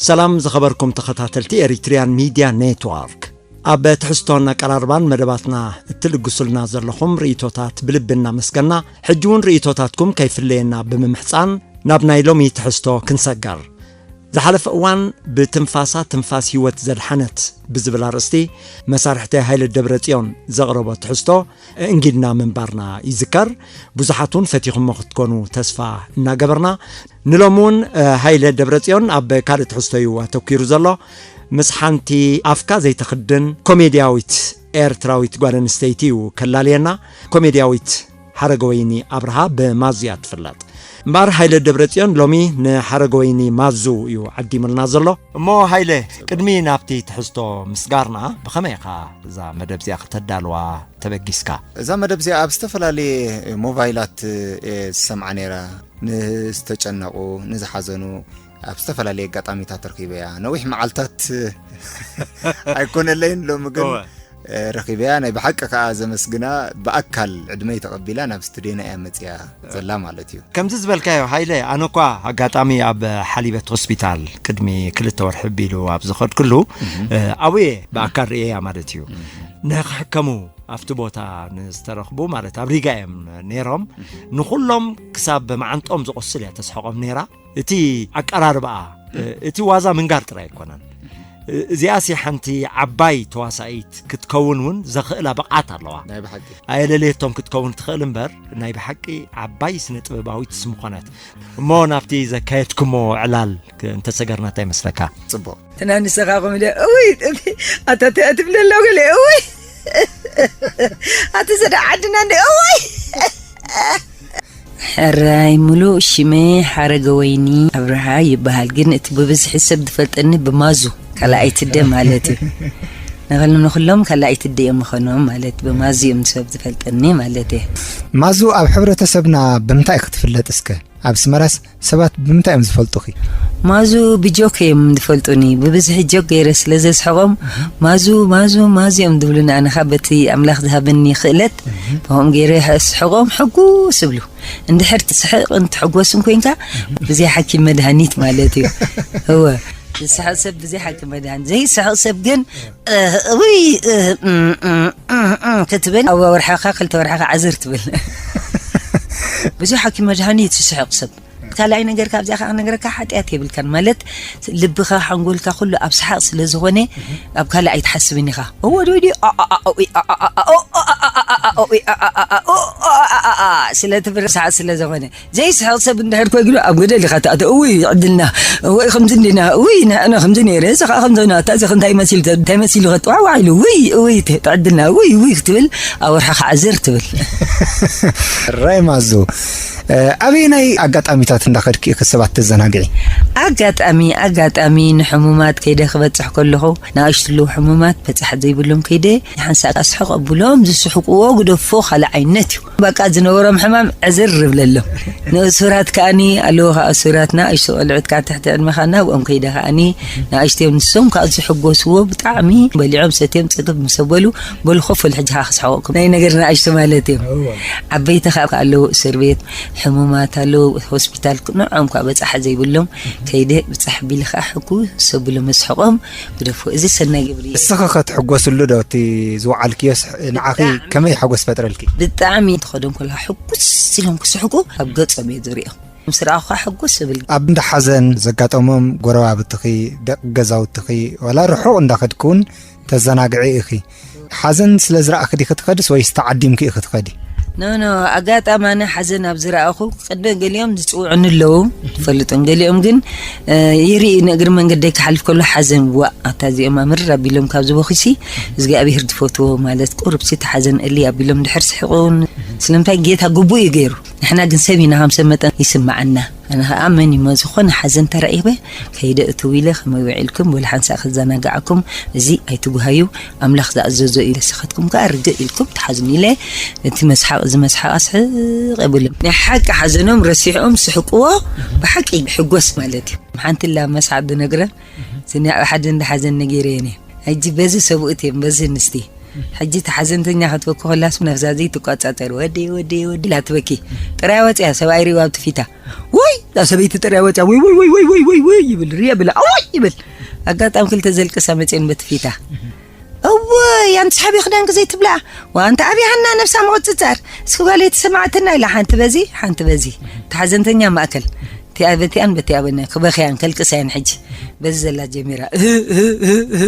ሰላም ዝኸበርኩም ተኸታተልቲ ኤሪትሪያን ሚድያ ኔትዋርክ። ኣብ ትሕዝቶን ኣቀራርባን መደባትና እትልግሱልና ዘለኹም ርእይቶታት ብልቢ እናመስገና፣ ሕጂ እውን ርእይቶታትኩም ከይፍለየና ብምምሕጻን ናብ ናይ ሎሚ ትሕዝቶ ክንሰገር። ዝሓለፈ እዋን ብትንፋሳ ትንፋስ ህይወት ዘድሓነት ብዝብል ኣርእስቲ መሳርሕቲ ሃይለ ደብረጽዮን ዘቕረቦ ትሕዝቶ እንጊድና ምንባርና ይዝከር። ብዙሓት እውን ፈቲኹሞ ክትኮኑ ተስፋ እናገበርና፣ ንሎሚ እውን፣ እ፣ ሃይለ ደብረጽዮን ኣብ ካልእ ትሕዝቶ እዩ ኣተኲሩ ዘሎ። ምስ ሓንቲ ኣፍካ ዘይተኽድን ኮሜድያዊት ኤርትራዊት ጓል ኣንስተይቲ እዩ ከላልየና። ኮሜድያዊት ሓረገወይኒ ኣብርሃ ብማዙ እያ ትፍለጥ። እምበኣር ሃይለ ደብረጽዮን ሎሚ ንሓረገወይኒ ማዙ እዩ ዓዲሙልና ዘሎ። እሞ ሃይለ፣ ቅድሚ ናብቲ ትሕዝቶ ምስጋርና፣ ብኸመይ ኢኻ እዛ መደብ እዚኣ ከተዳልዋ ተበጊስካ? እዛ መደብ እዚኣ ኣብ ዝተፈላለየ ሞባይላት እየ ዝሰምዓ ነይረ። ንዝተጨነቑ፣ ንዝሓዘኑ ኣብ ዝተፈላለየ ኣጋጣሚታት ረኺበያ። ነዊሕ መዓልታት ኣይኮነለይን፣ ሎሚ ግን እወ። ረኺበያ። ናይ ብሓቂ ከኣ ዘመስግና፣ ብኣካል ዕድመይ ተቐቢላ ናብ ስቱድዮና እያ መጽያ ዘላ ማለት እዩ። ከምዚ ዝበልካዮ ሃይለ፣ ኣነ እኳ ኣጋጣሚ ኣብ ሓሊበት ሆስፒታል ቅድሚ ክልተ ወርሒ ቢሉ ኣብ ዝኸድክሉ፣ እ፣ ኣብየ ብኣካል ርእየያ ማለት እዩ። ንክሕከሙ ኣብቲ ቦታ ንዝተረኽቡ ማለት ኣብ ሪጋ እዮም ነይሮም። ንኹሎም ክሳብ መዓንጦም ዝቆስል እያ ተስሕቖም ነይራ። እቲ ኣቀራርባኣ፣ እ፣ እቲ ዋዛ ምንጋር ጥራይ ኣይኮነን። እ፣ እዚኣሲ ሓንቲ ዓባይ ተዋሳኢት ክትከውን እውን ዘኽእላ ብቕዓት ኣለዋ። ናይ ብሓቂ። ኣየለለየቶም ክትከውን ትኽእል እምበር፣ ናይ ብሓቂ ዓባይ ስነ ጥበባዊት ስም ኾነት። እሞ ናብቲ ዘካየድኩሞ ዕላል ክ-፣ እንተሰገርና እንታይ ይመስለካ? ጽቡቕ። ትናንት ንስኻ ከምኡ ኢለ፣ እውይ፣ ኣታ ተ-፣ ትብል ኣለዉ ገለ፣ እውይ። ኣቲ ዘዳ ዓድና እንደ፣ እውይ። ሕራይ፣ ምሉእ ሽመይ ሓረገወይኒ ኣብርሃ ይበሃል፣ ግን እቲ ብብዝሒ ሰብ ዝፈልጠኒ ብማዙ፣ ካልኣይቲ ደ ማለት እዩ። ንኹሎም፣ ንኹሎም ካልኣይቲ ደ እዮም ምኾኖም ማለት፣ ብማዙ እዮም ሰብ ዝፈልጠኒ ማለት እዩ። ማዙ ኣብ ሕብረተሰብና ብምንታይ ክትፍለጥ እስከ? ኣብ ኣስመራስ ሰባት ብምንታይ እዮም ዝፈልጡኺ? ማዙ ብጆክ እዮም ዝፈልጡኒ። ብብዝሒ ጆክ ገይረ ስለ ዘስሕቖም፣ "ማዙ፣ ማዙ፣ ማዙ" እዮም ዝብሉኒ። ኣነ ኸኣ በቲ ኣምላኽ ዝሃበኒ ክእለት፣ ብኸምኡ ገይረ ስሕቖም ሕጉስ እብሉ። እንድሕር ትስሕቕን ትሕጎስን ኮይንካ፣ ብዘይ ሓኪም መድሃኒት ማለት እዩ። እወ፣ ዝስሕቕ ሰብ ብዘይ ሓኪም መድሃኒት። ዘይስሕቕ ሰብ ግን፣ እ፣ ውይ፣ እ፣ እም፣ እም፣ እም፣ እም ክትብል፣ ኣብ ወርሓኻ ክልተ ወርሓኻ ዓዘር ትብል። ብዙሕ ሓኪም መድሃኒት ዝስሕቕ ሰብ። ካልኣይ ነገር ካብዚኣ ከዓ ክነግረካ፣ ሓጢኣት የብልካን። ማለት ልብኻ፣ ሓንጎልካ ኩሉ ኣብ ሰሓቕ ስለ ዝኾነ ኣብ ካልእ ኣይትሓስብን ኢኻ። እወ፣ ዶ፣ ዶ፣ ኣ፣ ኣ፣ ኣ፣ ኦኢ፣ ኣ፣ ኣ፣ ኣ፣ ኣ፣ ኦ፣ ኣ፣ ኣ፣ ኣ፣ ኣ፣ ኦ፣ ኣ፣ ኣ፣ ኣ፣ ኣ፣ ኣ፣ ስለ ትብል ሰሓቕ ስለ ዝኾነ። ዘይስሕቕ ሰብ እንድሕር ኮይኑ ኣብ ገደል ኢኻ ትኣቱ። እውይ ዕድልና፣ ወይ ከምዚ እንዲና፣ ውይ ንሕና ከምዚ ነይረ፣ እዚ ከዓ ከምዚ ና፣ እታ እዚ እንታይ መሲሉ፣ እንታይ መሲሉ ከጥዋዕዋዕ ኢሉ፣ ውይ፣ ውይ፣ ተ-፣ ዕድልና፣ ውይ፣ ውይ ክትብል ኣብ ወርሓኻ ዓዘር ትብል። ራይ ማዙ፣ እ፣ ኣበየናይ ኣጋጣሚታት እንዳኸድኪ ኢኺ ሰባት ተዘናግዒ? ኣጋጣሚ፣ ኣጋጣሚ ንሕሙማት ከይደ ክበጽሕ ከለኹ፣ ንኣሽቱ ኣለዉ ሕሙማት በጻሕቲ ዘይብሎም ከይደ፣ ሓንሳእ ኣስሕቕ ኣብሎም፣ ዝስሕቅዎ ግደፎ ካልእ ዓይነት እዩ። በቃ ዝነበሮም ሕማም ዕዝር ይብለሎም። ንእሱራት ከኣኒ ኣለዉ፣ ከኣ እሱራት ንኣሽቱ ቆልዑት ካብ ትሕቲ ዕድመኻ ናብኦም ከይደ ከኣኒ ንኣሽቱ እዮም። ንሶም ከኣ ዝሕጎስዎ ብጣዕሚ በሊዖም ሰትዮም ጽግብ ምስ በሉ፣ በሉ ኮፍ በሉ ሕጂ ከኣ ክስሕቐኩም። ናይ ነገር ንኣሽቱ ማለት እዮም። እወ። ዓበይቲ ከኣ ኣለዉ እስር ቤት ሕሙማት ኣለዉ፣ ሆስፒታል ንዖም ከኣ በጻሒ ዘይብሎም ከይደ ብጻሕ ቢለ ከኣ ሕጉስ ኣብሎም መስሕቖም ግደፎ። እዚ ሰናይ ግብሪ እዩ። እስኺ ከ ትሕጎስሉ ዶ እቲ ዝወዓልክዮስ ንዓኺ ብጣዕሚ። ከመይ ሓጎስ ፈጥረልኪ? ብጣዕሚ ትኸዶም ከለኻ ሕጉስ ኢሎም ክስሕቁ ኣብ ገጾም እየ ዝሪኦ። ምስ ረኣኹ ሕጉስ እብል። ኣብ እንዳ ሓዘን ዘጋጠሞም ጎረባብትኺ፣ ደቂ ገዛውትኺ፣ ዋላ ርሑቕ እንዳኸድኪ እውን ተዘናግዒ ኢኺ። ሓዘን ስለ ዝረኣኺ ዲኺ ትኸድስ ወይስ ተዓዲምኪ ኢኺ ትኸዲ? ኖ፣ ኖ፣ ኣጋጣሚ ኣነ ሓዘን ኣብ ዝረኣኹ ቅድሚ ገሊኦም ዝጽውዑኒ ኣለዉ፣ ዝፈልጡን ገሊኦም ግን፣ እ፣ ይርኢ ንእግሪ መንገደይ ክሓልፍ ከሎ ሓዘን፣ ዋእ፣ ኣታ እዚኦም ኣምርር ኣቢሎም ካብ ዝበኹሲ እግዚኣብሔር ዝፈትዎ ማለት ቁሩብ ሲ እቲ ሓዘን እሊ ኣቢሎም ድሕር ስሕቑን፣ ስለምንታይ ጌታ ግቡእ እዩ ገይሩ። ንሕና ግን ሰብ ኢና፣ ከም ሰብ መጠን ይስምዓና። ኣነ ኸኣ መን እሞ ዝኾነ ሓዘን ተራኢበ ከይደ እትው ኢለ ከመይ ውዒልኩም፣ ወላ ሓንሳእ ከዘናግዓኩም፣ እዚ ኣይትጉሃዩ፣ ኣምላኽ ዝኣዘዞ እዩ። ንስኻትኩም ከኣ ርግእ ኢልኩም ትሓዝኑ ኢለ፣ እቲ መስሓቕ፣ እዚ መስሓቕ ኣስሕቕ የብሉን። ናይ ሓቂ ሓዘኖም ረሲዖም ስሕቅዎ፣ ብሓቂ ሕጎስ ማለት እዩ። ሓንቲ ላ መስሓቕ ዝነግረን፣ እዚ ናይ ሓደ እንዳ ሓዘን ነጊረየን እየ። ሕጂ በዚ ሰብኡት እዮም፣ በዚ ኣንስቲ። ሕጂ እቲ ሓዘንተኛ ክትበኪ ከላስ ነፍሳ ዘይትቋጻጸር፣ "ወደይ፣ ወደይ፣ ወደይ" ኢላ ትበኪ። ጥራይ ወጽያ ሰብኣይ ሪእዋ ኣብቲ ፊታ። ወይ እዛ ሰበይቲ ጥራይ ወጽያ፣ "ወይ፣ ወይ፣ ወይ፣ ወይ፣ ወይ፣ ወይ" ይብል፣ ሪኣ ብላ፣ "ኣዋይ" ይብል። ኣጋጣሚ ክልተ ዘልቅሳ መጽየን በቲ ፊታ። "እወ፣ ኣንቲ ሰሓቢ ክዳንኪ ዘይትብላ፣ ወኣንቲ ኣብያሃና ነፍሳ ምቕጽጻር። እስኪ ጓለይ ተሰማዕትና" ኢላ ሓንቲ በዚ፣ ሓንቲ በዚ። እቲ ሓዘንተኛ ማእከል። እቲኣ በቲኣን በቲኣ በና ክበኽያን ከልቅሳያን ሕጂ። በዚ ዘላ ጀሚራ። "እህ፣ እህ፣ እህ፣ እህ።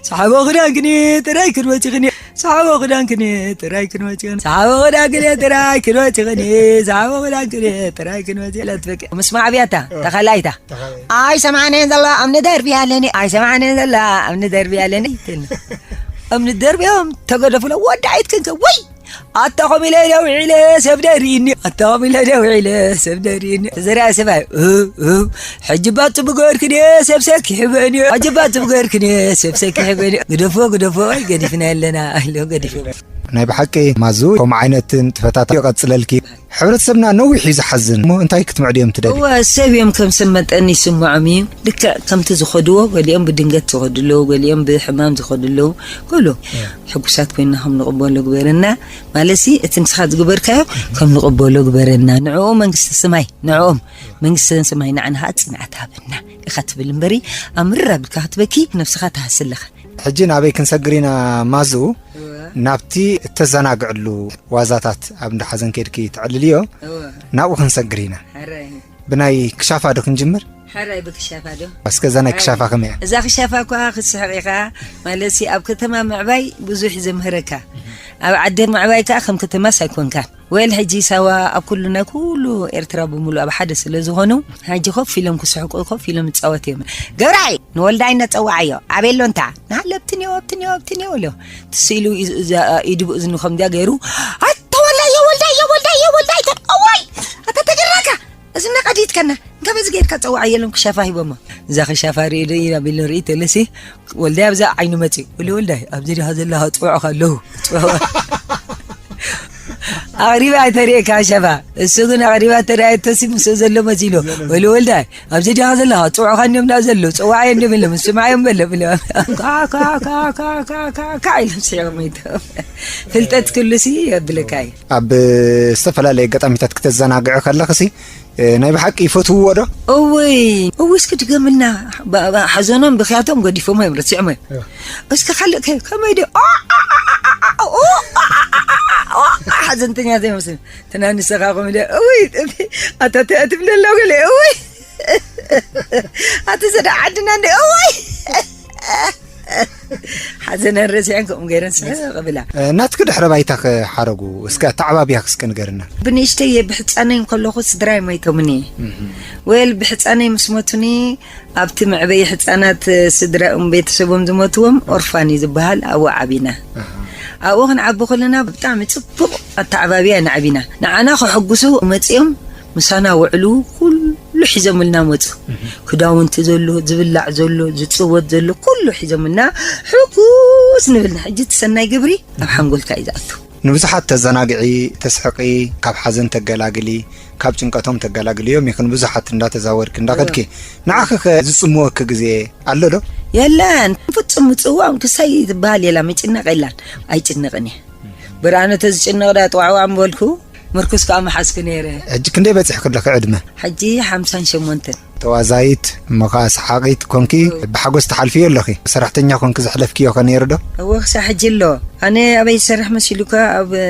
ሰሓቦ ክዳንክኒ ጥራይ ክንወጪኽኒ። ሰሓቦ ክዳንክኒ ጥራይ ክንወጪኽኒ። ሰሓቦ ክዳንክኒ ጥራይ ክንወጪኽኒ። ሰሓቦ ክዳንክኒ ጥራይ ክንወጪ" ኢላ ትበኪ። ምስ ማዕብያታ፣ ተኻላይታ። "ኣይሰማዕንን ዘላ እምኒ ደርቢ ኣለኒ፣ ኣይሰማዕንን ዘላ እምኒ ደርቢ ኣለኒ" ትብል። እምኒ ደርብዮም ተገደፉ ኢለ፣ "ወዳኢት ክንከ ወይ ኣታ ኸም ኢለ ደው ኢለ ሰብ ደሪኒ፣ ኣታ ኸም ኢለ ደው ኢለ ሰብ ደሪኒ" ተዘሪኣ ሰብኣይ። "እ፣ እ፣ ሕጂ ባ ጽቡቕ ገርክኒ ሰብ ሰኪሕበኒ፣ ሕጂ ባ ጽቡቕ ገርክኒ ሰብ ሰኪሕበኒ" ግደፎ፣ ግደፎ፣ ኣይ ገዲፍና ኣለና ኢሎም ገዲፎም። ናይ ብሓቂ ማዙ፣ ከምኡ ዓይነት ንጥፈታት ይቐጽለልኪ። ሕብረተሰብና ነዊሕ እዩ ዝሓዝን። እሞ እንታይ ክትምዕድዮም ትደሊ? እወ፣ ሰብ እዮም ከም ሰብ መጠን ይስምዖም እዩ። ልክዕ ከምቲ ዝኸድዎ፣ ገሊኦም ብድንገት ዝኸዱ ኣለዉ፣ ገሊኦም ብሕማም ዝኸዱ ኣለዉ። ገሉ ሕጉሳት ኮይና ከም ንቕበሎ ግበረና። ማለትሲ፣ እቲ ንስኻ ዝግበርካዮ ከም ንቕበሎ ግበረና። ንዕኡ መንግስቲ ሰማይ፣ ንዕኦም መንግስቲ ሰማይ፣ ንዓና ኸዓ ጽንዓት ሃበና ኢኻ ትብል እምበሪ፣ ኣምርር ኣቢልካ ክትበኪ ነብስኻ ትሃስለኻ። ሕጂ ናበይ ክንሰግር ኢና ማዝኡ? እወ። ናብቲ እተዘናግዕሉ ዋዛታት ኣብ እንዳ ሓዘን ከድኪ ተዕልልዮ፣ እወ። ናብኡ ክንሰግር ኢና። ሕራይ። ብናይ ክሻፋ ዶ ክንጅምር? ሕራይ ብክሻፋ ዶ? እስከ እዛ ናይ ሕራይ። ክሻፋ ከመይ እያ? እዛ ክሻፋ እኳ ክትስሕቕ ኢኻ፣ ማለትሲ ኣብ ከተማ ምዕባይ ብዙሕ ዘምህረካ። ኣብ ዓዲ ምዕባይ ከኣ ከም ከተማስ ኣይኮንካን። ወል ሕጂ ሳዋ ኣብ ኩሉ ናይ ኩሉ ኤርትራ ብምሉእ ኣብ ሓደ ስለ ዝኾኑ፣ ሕጂ ኮፍ ኢሎም ክስሕቁ፣ ኮፍ ኢሎም ይጻወቱ እዮም። "ገብራይ፣ ንወልዳይ እናጸዋዓዮ፣ ኣቤሎ እንታ፣ ንሃለ ኣብትንዮ፣ ኣብትንዮ፣ ኣብትንዮ" ኢሎ። ትስ ኢሉ ኢዝ-፣ እዛ፣ ኢዱ ብእዝኑ ከምዚኣ ገይሩ፣ "ኣታ ወልዳይ፣ የወልዳይ፣ የወልዳይ፣ የወልዳይ፣ ተን-፣ እዋይ፣ ኣታ ተገራካ፣ እዝና ቀዲድከና፣ እንካ በዚ ገይርካ ጸዋዓዮ" ኢሎም ክሻፋ ሂቦሞ። እዛ ክሻፋ ርእዩ ዶ ኢላ ቢሉ ርኢ ተለሲ፣ ወልዳይ ኣብዛ ዓይኑ መጺኡ፣ "ወለ ወልዳይ፣ ኣብዚ ዲኻ ዘለኻ? ጽውዕኻ ኣለኹ፣ ጽውዕ" ኣቕሪባ ኣይተርእየካ ሸፋ። እሱ ግን ኣቕሪባ ተራእየቶሲ ምስኡ ዘሎ መሲሉ። "ወለ ወልዳይ፣ ኣብዚ ዲኻ ዘለኻ? ጽውዕኻ እንዲዮም ዳ ዘለዉ፣ ጽዋዓዮ እንዲዮም የሎም፣ ስምዓዮም በሎም" ኢሎም። ካ፣ ካ፣ ካ ኢሎም ስሒቖም መይቶም። ፍልጠት ክሉሲ የብልካ እዩ። ኣብ ዝተፈላለየ ኣጋጣሚታት ክተዘናግዒ ከለኽሲ፣ እ፣ ናይ ብሓቂ ይፈትውዎ ዶ? እውይ፣ እውይ፣ እስኪ ድገምልና። ባ-፣ ባ-፣ ሓዘኖም ብኽያቶም ገዲፎሞ እዮም፣ ረሲዖሞ እዮም። እዎ። እስኪ ካልእ ከ-፣ ከመይ ድዩ? ኦ፣ ኦ፣ ሓዘንተኛ ዘይመስል። ትናንት ንስኻ ከምኡ ኢለ፣ እውይ፣ ኣታ ተ-፣ ትብለላ ገለ፣ እውይ። ኣቲ ዘዳ ዓድና እንደ፣ እውይ። ሓዘነን ረሲዐን ከምኡ ገይረን ስቕ ብላ። እ፣ ናትኪ ድሕረ ባይታ ከ ሓረጉ፣ እስከ ኣተዓባብያኺ እስከ ንገርና። ብንእሽተይ እየ፣ ብሕፃነይ እንከለኹ ስድራይ ሞይቶምኒ። እህ። ወል ብሕፃነይ ምስ ሞቱኒ፣ ኣብቲ መዕበዪ ሕፃናት ስድራኦም ቤተሰቦም ዝሞትዎም ኦርፋን እዩ ዝበሃል፣ ኣብኡ ዓቢና። ኣሃ። ኣብኡ ክንዓቢ ከለና ብጣዕሚ ጽቡቕ ኣተዓባብያ ኢና ዓቢና። ንዓና ከሐጉሱ መጺኦም ምሳና ውዕሉ ኩሉ ሒዞምልና መጹ። እህ። ክዳውንቲ ዘሎ፣ ዝብላዕ ዘሎ፣ ዝጽወት ዘሎ ኩሉ ሒዞምልና ሕጉስ ንብል። ሕጂ እቲ ሰናይ ግብሪ ኣብ ሓንጎልካ እዩ ዝኣቱ። ንብዙሓት ተዘናግዒ፣ ተስሕቒ፣ ካብ ሓዘን ተገላግሊ፣ ካብ ጭንቀቶም ተገላግልዮም ኢኺ ንብዙሓት እንዳተዛወርኪ እንዳኸድኪ። እወ። ንዓኺ ኸ ዝጽምወኪ ግዜ ኣሎ ዶ? የለን። ፍጹም ምጽዋም ክሳይ ዝበሃል የላ፣ ምጭነቕ የላን። ኣይጭነቕን እየ። ብርኣነ ተዝጭነቕ ዳ ጥዋዕዋዕ ምበልኩ፣ ምርኩስ ከኣ ምሓዝኩ ነይረ። ሕጂ ክንደይ በጺሕኪ ኣለኺ ዕድመ? ሕጂ ሓምሳን ሸሞንተን። ተዋዛይት፣ እሞ ኸኣ ሰሓቒት ኮንኪ እወ። ብሓጎስ ትሓልፍዮ ኣለኺ። ሰራሕተኛ ኮንኪ ዘሕለፍክዮ ኸ ነይሩ ዶ? እወ፣ ክሳዕ ሕጂ ኣሎ። ኣነ ኣበይ ዝሰርሕ መሲሉካ? ኣብ፣ እ፣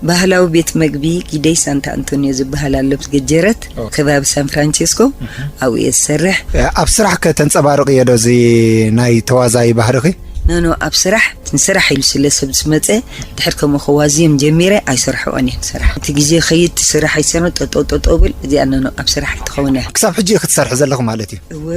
ባህላዊ ቤት መግቢ ጊደይ ሳንታ ኣንቶንዮ ዝበሃል ኣሎ፣ ኣብ ገጀረት፣ ኦ። ከባቢ ሳን ፍራንቸስኮ፣ እህ። ኣብኡ እየ ዝሰርሕ። እ፣ ኣብ ስራሕ ከ ተንጸባርቕዮ ዶ እዚ ናይ ተዋዛይ ባህርኺ? ኖ፣ ኖ፣ ኣብ ስራሕ፣ ንስራሕ ኢሉ ስለ ሰብ ዝመጸ፣ ድሕር ከምኡ ከዋዝዮም ጀሚረ፣ ኣይሰርሕኦን እየ ንስራሕ። እቲ ግዜ ኸይድ፣ እቲ ስራሕ ኣይሰርን፣ ጠጠው፣ ጠጠው ብል፣ እዚኣ ኖ፣ ኖ፣ ኣብ ስራሕ ኣይትኸውን እያ። ክሳብ ሕጂ ክትሰርሒ ዘለኹ ማለት እዩ? እወ፣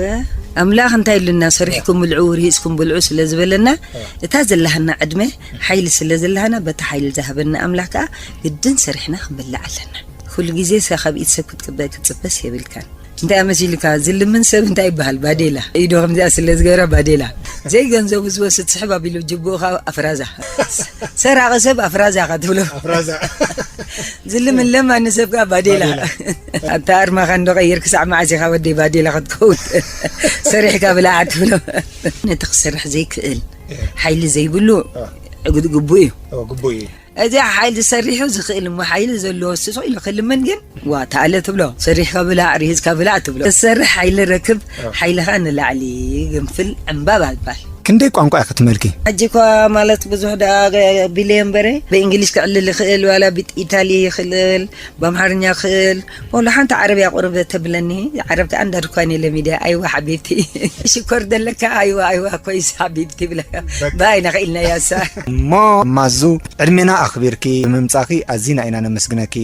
ኣምላኽ እንታይ ኢሉና፣ ሰሪሕኩም ብልዑ፣ ርሂጽኩም ብልዑ ስለ ዝበለና፣ እ። እታ ዘለሃና ዕድመ፣ ሓይሊ ስለ ዘለሃና፣ በታ ሓይሊ ዝሃበና ኣምላኽ ከኣ ግድን ሰሪሕና ክንበልዕ ኣለና። ኩሉ ግዜ ሰ-፣ ካብ ኢድ ሰብ ክትቅበ-፣ ክትጽበስ የብልካን። እንታይ መሲልካ? ዝልምን ሰብ እንታይ ይበሃል? ባዴላ። ኢዱ ከምዚኣ ስለ ዝገብራ ባዴላ። ዘይገንዘቡ ዝወስድ ስሕብ ኣቢሉ ጅብኡ ካብ ኣፍራዛ። ሰራቒ ሰብ ኣፍራዛ ኢኻ ትብሎ። ኣፍራዛ። ዝልምን ለማኒ ሰብ ከኣ ባዴላ። ባዴላ። ኣታ ኣርማኻ እንዶ ቀይር ክሳዕ መዓስ ኢኻ ወደይ ባዴላ ክትከውን? ሰሪሕካ ብላዕ ትብሎ። ነቲ ክሰርሕ ዘይክእል፣ ሓይሊ ዘይብሉ፣ እ። ግድ ግቡእ እዩ። ግቡእ እዩ። እዚ ሓይሊ ሰሪሑ ዝኽእል እሞ ሓይሊ ዘለዎ ስቕ ኢሉ ክልምን ግን ዋ ተኣለ ትብሎ። ሰሪሕካ ብላዕ፣ ርሂዝካ ብላዕ ትብሎ። ትሰርሕ ሓይሊ ረክብ፣ ሓይልኻ ንላዕሊ ግንፍል ዕምባባ ይባል። ክንደይ ቋንቋ ኢኺ ትመልኪ? ሕጂ እኳ ማለት ብዙሕ ደኣ ቢለ እምበረ ብእንግሊሽ ክዕልል ይኽእል ዋላ ብኢታሊ ይኽእል ብኣምሓርኛ ክእል ወላ ሓንቲ ዓረብያ ቁርብ ተብለኒ። ዓረብ ከኣ እንዳድኳን የለ ሚድያ ኣይዋ ሓቢብቲ ሽኮር ደለካ ኣይዋ ኣይዋ ኮይስ ሓቢብቲ ብለካ ብኣይና ክኢልና ያሳ። እሞ ማዙ ዕድሜና ኣኽቢርኪ ብምምጻኺ ኣዚና ኢና ነመስግነኪ።